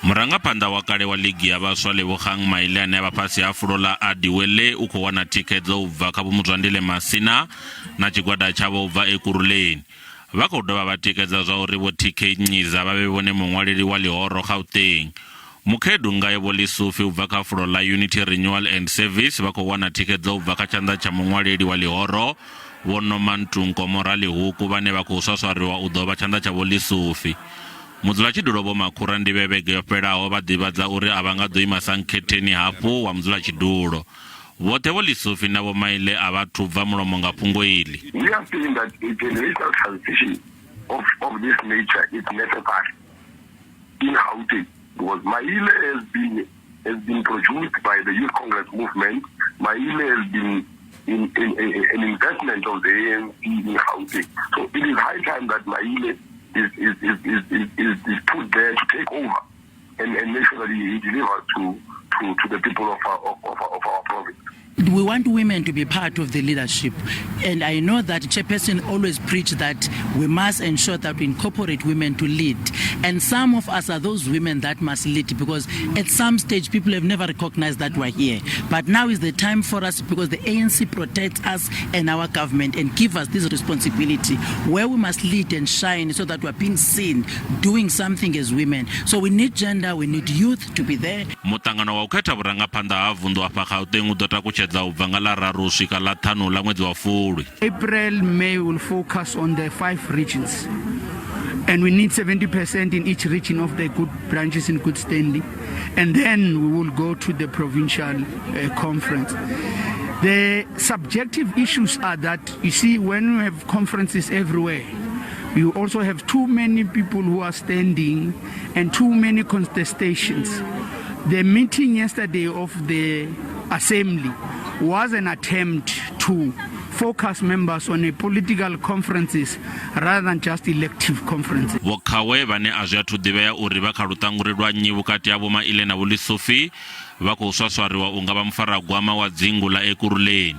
Murangaphanḓa wa kale wa ligi ya vhaswa Lebogang Maile ane a vha fhasi ha fulo ḽa Adiwele u khou wana thikhedzo u bva kha Vho Muzwandile Masina na tshigwada tshavho u bva Ekurhuleni. Vha khou dovha vha tikedza zwa uri Vho TK Nciza vha vhe vhone muṅwaleli wa ḽihoro Gauteng. Mukhaedu ngae Vho Lisufi u bva kha fulo ḽa Unity Renewal and Service vha khou wana thikhedzo u bva kha tshanḓa tsha muṅwaleli wa ḽihoro Vho Nomantu Nkomo Ralihuku vhane vha khou swaswariwa u ḓo vha tshanḓa tsha Vho Lisufi. Mudzulatshidulo Vho Makhura Ndivhe vhege yo fhelaho vha ḓivhadza uri a vha nga ḓo ima sa nkhetheni hafhu wa mudzulatshidulo. Vhoṱhe Vho Lisufi na Vho Maile a vha athu bva mulomo nga fhungo iḽi. We are saying that a generational transition of, of this nature is necessary in Gauteng because Maile has been has been produced by the Youth Congress movement. Maile has been in, in, in, an investment of the ANC in Gauteng. So it is high time that Maile is, is, is, is, is, is, is put there to take over and, and make sure that he, he delivers to, to, to the people of our, of, of, of our province. We want women to be part of the leadership. And I know that chairperson always preached that we must ensure that we incorporate women to lead. And some of us are those women that must lead because at some stage people have never recognized that we're here. But now is the time for us because the ANC protects us and our government and give us this responsibility where we must lead and shine so that we're being seen doing something as women. So we need gender, we need youth to be there. Muṱangano wa u khetha vhurangaphanḓa ha vunḓu afha Gauteng u ḓo takutshedza u bva nga ḽa raru u swika ḽa ṱhanu ḽa ṅwedzi wa Fulwi. April, May will focus on the five regions. And we need 70% in each region of the good branches in good standing. And then we will go to the provincial uh, conference. The subjective issues are that, you see, when we have conferences everywhere, you also have too many people who are standing and too many contestations. The meeting yesterday of the assembly was an attempt to focus members on a political conferences rather than just elective conferences. Vho Khawe vhane a zwi athu ḓivhea uri vha kha luṱanguri lwa nnyi vhukati ha Vho Maile na Vho Lisufi vha khou swaswariwa u nga vha mufaragwama wa dzingu ḽa Ekurhuleni.